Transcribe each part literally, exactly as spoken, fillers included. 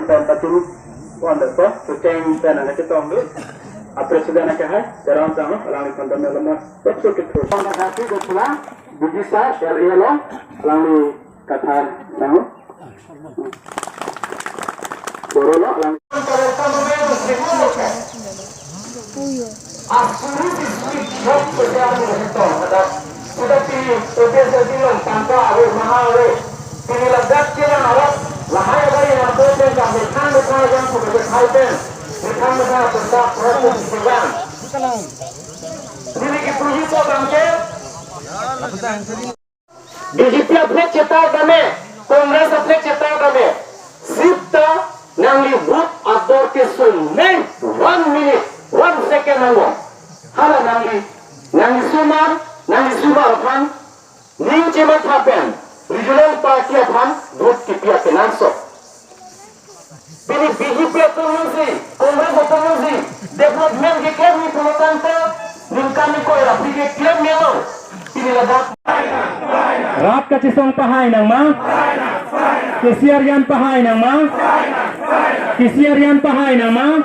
Pon patum pon da po, so cheng pen ang chetong do. A president ke hai, jarang sang, alangli pon da melomo. Top so ke thur. Pon da satu do pula, Bugisa, L A lo, alangli kathar sang. Boro lo, alang. Asuri si suri jok se dia ni betul, ada. Sudah pi, sudah se di long tangka ave, maha ave. Pini ladak ke na awak, lahai ave yang tu pun tak methang methang yang sudah ke hai pen. Methang methang tetap proses sedang. Pini ke puji ko bangke. B J P a flag chetar dame, Congress a flag chetar dame. Sip ta nangli vote ador kesung neng, one minute, one second nanglo. Hala nangli, nangli sumar, nangli sumar aphan, ning chematha pen, regional party aphan vote kepi akenangsot. Pini B J P atum si, Congress atum si, development keklem ni pulo tangte, ningkan ni koi aphi keklem ni lo. Pini ladak. Rat kachesong pahai nangma? K C R Yan pahai nangma? K C R Yan pahai nangma?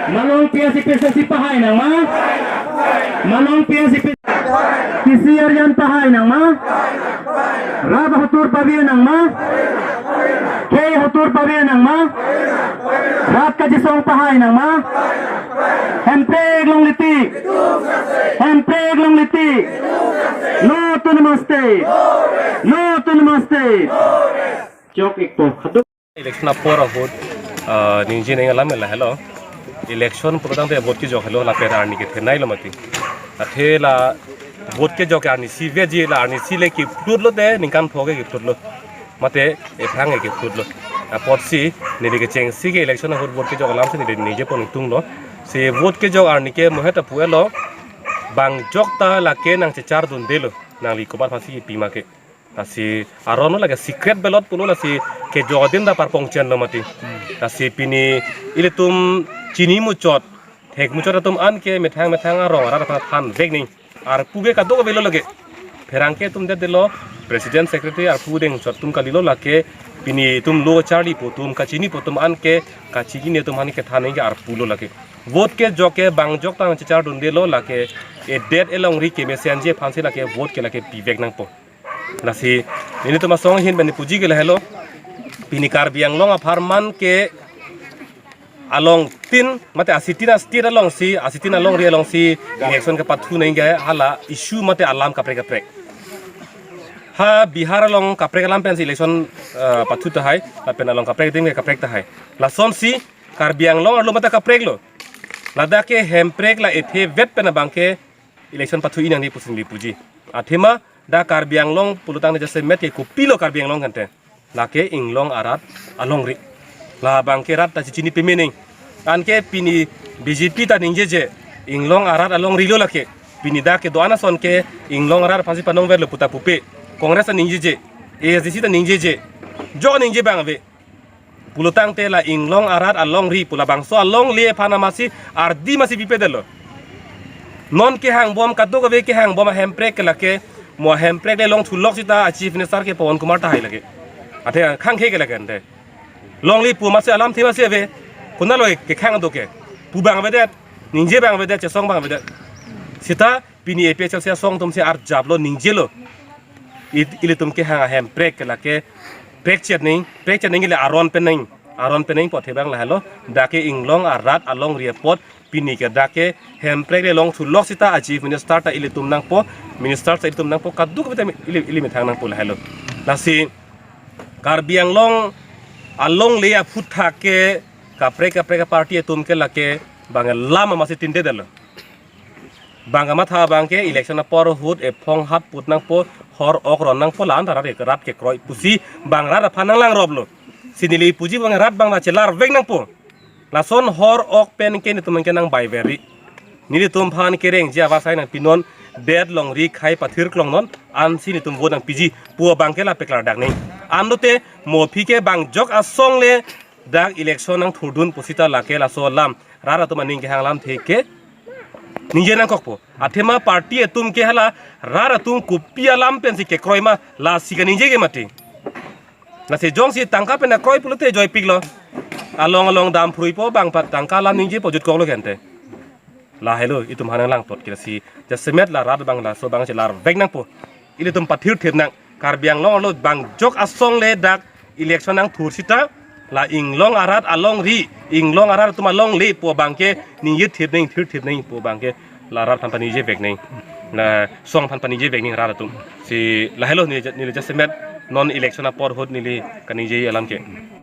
Malong P S C P S C pahai nangma? Malong P S C P S C P S C K C R Yan pahai nangma? Rat hotur pavi nangma? Khei hotur pavi nangma? Rat kachesong pahai nangma? Hemprek longle tik. Hemprek longle tik. No autonomous state. No autonomous state. Chok ikpo khaduk. Election apor ahut, ah, ningje neng alam lahelo. Election pulo tangte vote kejok helo, lapen arni kethenei lo mati. Athe la vote kejok arnisi veji, la arnisi le keplut lote, ningkan pho ke keplut lo. Mate, ephrang ke keplut lo. Apotsi, neli kechengsi ke election ahut vote kejok alam si neli ningje pon tung lo. Si vote kejok arni ke mohet apu elo, bang jok ta lake nangchechar dunde lo, nangli komat aphansi pima ke. Lasi aron lo lake secret ballot pulo, lasi kejok adim ta parpong chen lo mati. Lasi pini ilitum chini muchot, thek muchot atum an ke methang methang arong arat aphan than vek ning. Arpu ke kadokave lo lake. Pherangke atum det det lo, president secretary arpu deng chot atum kali lo lake, pini itum lo charli pu atum, kachini pu atum an ke, kachini atum aphan kethan ning ke arpu lo lake. Vote kejok ke bang jok ta nangchechar dunde lo lake, edet elongri kemesenji aphansi lake vote ke lake pivek nangpo. Lasi, nelitum asong ahin pen puji ke lahelo. Pini Karbi Anglong apharman ke along tin, mate asitin a-state alongsi, asitin alongri alongsi, election kepathu neng ke hala issue mate alam kaprek kaprek. Ha Bihar along kaprek alam pensi election, eh, pathu tahai, lapen along kaprek adim ke kaprek tahai. Lasonsi, Karbi Anglong arlo mate kaprek lo. Ladak ke hemprek la ethe vet pen abang ke, election pathu inang ni pusi neli puji. Athema da Karbi Anglong pulo tangte jasemet ke kopilo Karbi Anglong kante. Lake inglong arat alongri. Labang ke rat ta chini peme ning. Anke pini B J P ta ningjeje, inglong arat alongri lo lake. Pini da kedo-an ason ke inglong arat aphansi panong verlo puta pupe. Congress ta ningjeje, A S D C ta ningjeje. Jo ningje abang ave. Pulo tangte la inglong arat alongri pu labangso alongle aphan amatsi ardi amatsi pipedetlo. Non kehangbom kadokave kehangbom ahemprek ke lake mo ahemprek le longthu lok sita a-Chief Minister ke Pawan Kumar tahai lake. Athe khangkhe ke lake ante. Longle pu amatsi alamthe amatsi ave. Konatlo kekhang do ke. Pu abang avedet, ningje abang avedet, chesong abang avedet. Sita pini A P H L C asong atumsi arjaplo ningjelo. It, ilitum kehang ahemprek ke lake prekchet ning, prekchet ning le aron pen ning, aron pen ning apot hebang lahelo, dak ke inglong arat alongri apot, pini ke dak ke hemprek le longthu lok sita a-Chief Minister ta ilitum nangpo, Minister ta ilitum nangpo, kadokave ta ili, ili methang nangpo lahelo. Lasi Karbi Anglong alongle aphuthak ke kaprek kaprek party atum ke lake bang lam amatsi tindedetlo. Bang kamatha abang ke election apor ahut ephong hat put nangpo, hor ok ron nangpo, la-an ta rat ke, rat kekroi pusi bang rat aphan nanglang roplo. Si neli puji bang rat bang ta chelar vek nangpo. Lason hor ok pen ke nelitum ke nang bai veri. Nelitum aphan kerengji avarsai nangpinon, det longri khei pathir klongnon, ansi nelitum vote nangpiji pu abang ke lapu klardak ning. Anlote mo aphi ke bang jok asong le dak election nangthurdun pusita lake laso alam rat atum aning kehang alamthe ke ningje nangkokpo. Athema party atum ke hala rat atum kopi alam pensi kekroi ma lasi kaningje ke mati. Lasi jongsi tangka pen akroi pulote joipiklo. Along along dam phruipo bang pat tangka alam ningjepo jutkoklo kente. Lahelo itum hanang langtot ke lasi jasemet la rat abang laso abang si larvek nangpo. Ilitum pathirthir nang Karbi Anglong arlo bang jok asong le dak election nangthur sita la inglong arat alongri, inglong arat atum alongle pu abangke ningjethir nang, thirthir nangpo abangke la rat aphan paningjevek nang, la song aphan paningjevek nang rat atum. Si lahelo neli, neli jasemet non election apor ahut neli kaningje alam ke.